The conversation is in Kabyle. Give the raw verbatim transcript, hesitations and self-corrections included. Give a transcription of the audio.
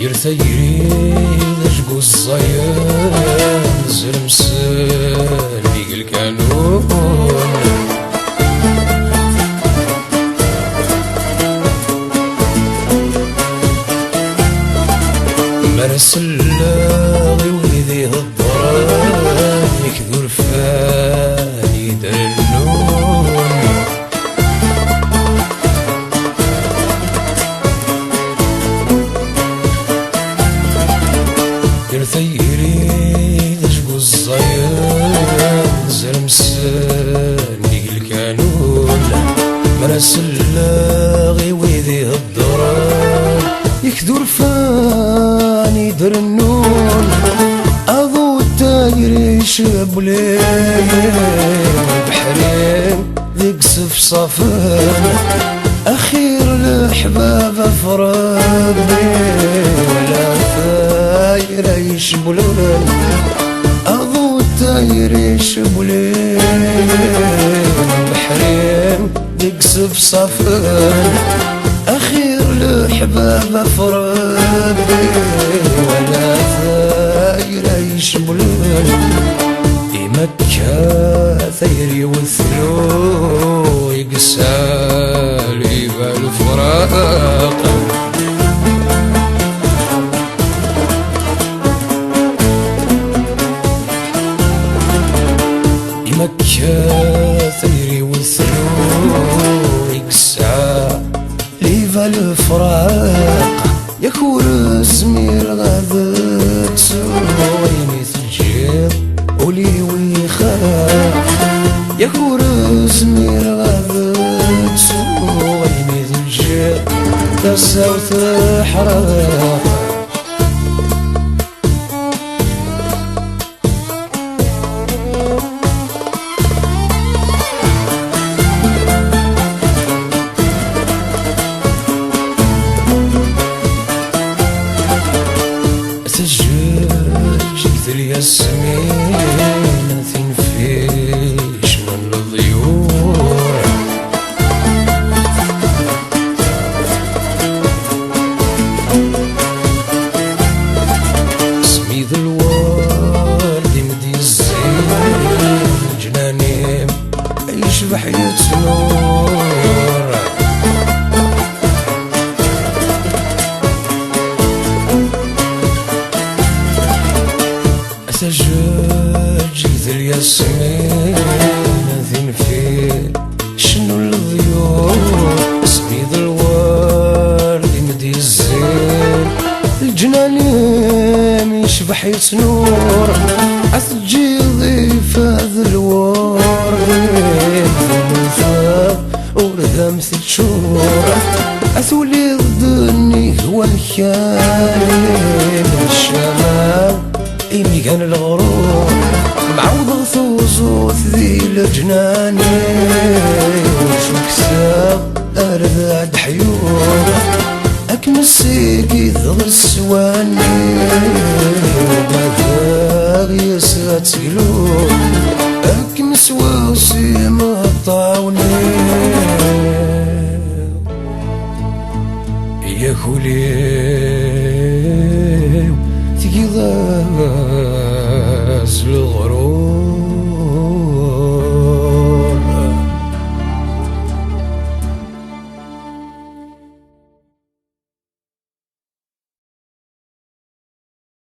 Yir tayri d ajgu ẓẓayen, zrem s nnig lkanun. Mi ara selleɣ i wid iheddren, yak d urfan i d-rennun. Yir tayri d ajgu ẓẓayen, zrem s nnig lkanun. Mi ara selleɣ i wid iheddren, yak d urfan i d-rennun. Aḍu n tayri cewwlen, beḥri deg sefṣafen. Axir leḥbab ɣef Rebbi, wala tayri icewwlen. Aḍu n tayri cewwlen, beḥri deg sefṣafen. Axir leḥbab ɣef Rebbi, wala tayri icewwlen. Imakka tayri wetlu i yesɛa liba lefraq. Imakka tayri wetlu i yesɛa liba lefraq. Yak ur zmireɣ ad ttuɣ ayen i teǧǧiḍ ul-iw ixaq. Yak ur zmireɣ ad ttuɣ ayen i teǧǧiḍ tasa-w teḥreq. Teǧǧeǧǧeg d lyasmin, tinfic n leḍyur. Smid lwerd i m-d-yezzin, leǧnan-im yecbeḥ yettnur. Tajeǧǧigt d lyasmin, tinfil cennu leḍyur, smid lwerd i m-d-yezzin, leǧnan-im yecbeḥ yettnur. A teǧǧiḍ ifad lwerd, ur d am-teččur. A tuliḍ-d nnig wakal-im ccama, imi gan leɣrur, mɛawdeɣ tuẓut di leǧnan-iw, cukseɣ ar d ɛad ḥyuɣ, ad kem-ssikdeɣ sswan-iw, ma daɣ yes ad tegluɣ, ad kem-sweɣ s imeṭṭawen-iw. Yak ul-iw